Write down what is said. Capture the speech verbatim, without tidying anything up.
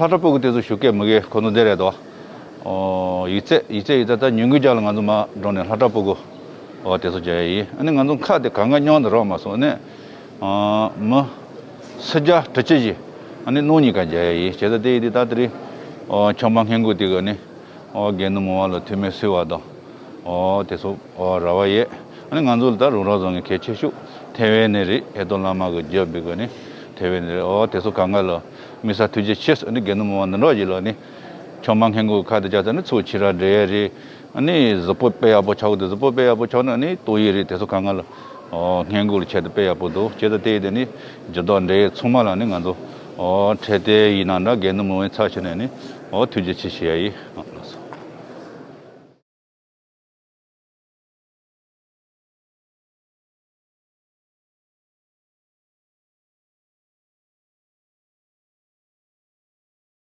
ལྷ་བྲག་ཕུ་གུ་དེ་ཚོ་ཞུ་སྐད་མི་གེ་ཁོ་ཚོ་འདི་རེད་དོ། ཨོ་ཡིག་ཚད་ཡིག་ཚད་ཡིག་ཚད་ད་ཉུང་གི་རྒྱ་ལ་ང་ཚོ་མ་འགྲོ་ནས་ལྷ་བྲག་ཕུ་གུ་ཨོ་དེ་ཚོ་རྒྱ་ཡ་ཡིན། ཨ་ནི་ང་ཚོ་ཁ་དེ་གང་ག་སྙོང་དུ་རོགས་མ་སོང་ནས་ཨ་མི་སུ་རྒྱ་དྲི་ཅི་ཞིག་ཨ་ནི་ནོ་གཉིས་ཀ་རྒྱ་ཡ་ཡིན། བྱས་ཙང་དེ་ཡིན་དེ་ད་དེ་རིང་ཨོ་ཆོམ་པ་སྔས་མགོ་དེ་ག་ནི་ཨོ་དགེ་འདུན་མོ་བ་ལ་ཐུགས་སྨོན་གསོལ་བ་དང་། ཨོ་དེ་ཚོ་ཨོ་ར་བ་ཡས། ཨ་ནི་ང་ཚོ་ལ་ད་རུང་ར་བཟང་གི་གལ་ཆེ་ཤོས་ཐེ་ཝན་ནས་རེད། ཨེ་ཏོ་བླ་མ་གི་རྒྱབ་བི་ག་ནི་ཐེ་ཝན་ནས་རེད། ཨོ་དེ་ཚོ་གང་ག་ལ་མི་ས་ཐུགས་རྗེ་ཆེ། ཨ་ནི་དགེ་འདུན་མོ་བ་འདི་འདྲ་ཞིག་ལ་ནི་ཆོམ་པ་སྔས་མགོ་ཁ་དེ་བྱ་ཚ་ནི་ཚོ་ཕྱི་ར་འདྲེ་ཡ་རེད། ཨ་ནི་གཟུགས་པོ་དཔེ་ཡག་པོ་ཆགས་དེ་གཟུགས་པོ་དཔེ་ཡག་པོ་ཆགས་ན་ཨ་ནི་ལྟོ་ཡི་རེད། དེ་ཚོ་གང་ག་ལ་ཨོ་སྔས་མགོ་ལ་ཆེད་དུ་དཔེ་ཡག་པོ་འདུག་བྱས་ཙང་དེ་ཡི་དེ་ནི་འགྱུར་ལྡོག་འདྲེ་ཡི་ཚང་མ་ལ་ནི་ང་ཚོ་ཨོ་འཕྲལ་དེ་ཡིན་ན་འདྲ་དགེ་འདུན་མོ་བའི་ཚབ་བྱས་ནས་ནི་ཨོ་ཐུགས་རྗེ་ཆེ་ཞུ་ཡ་ཡིན།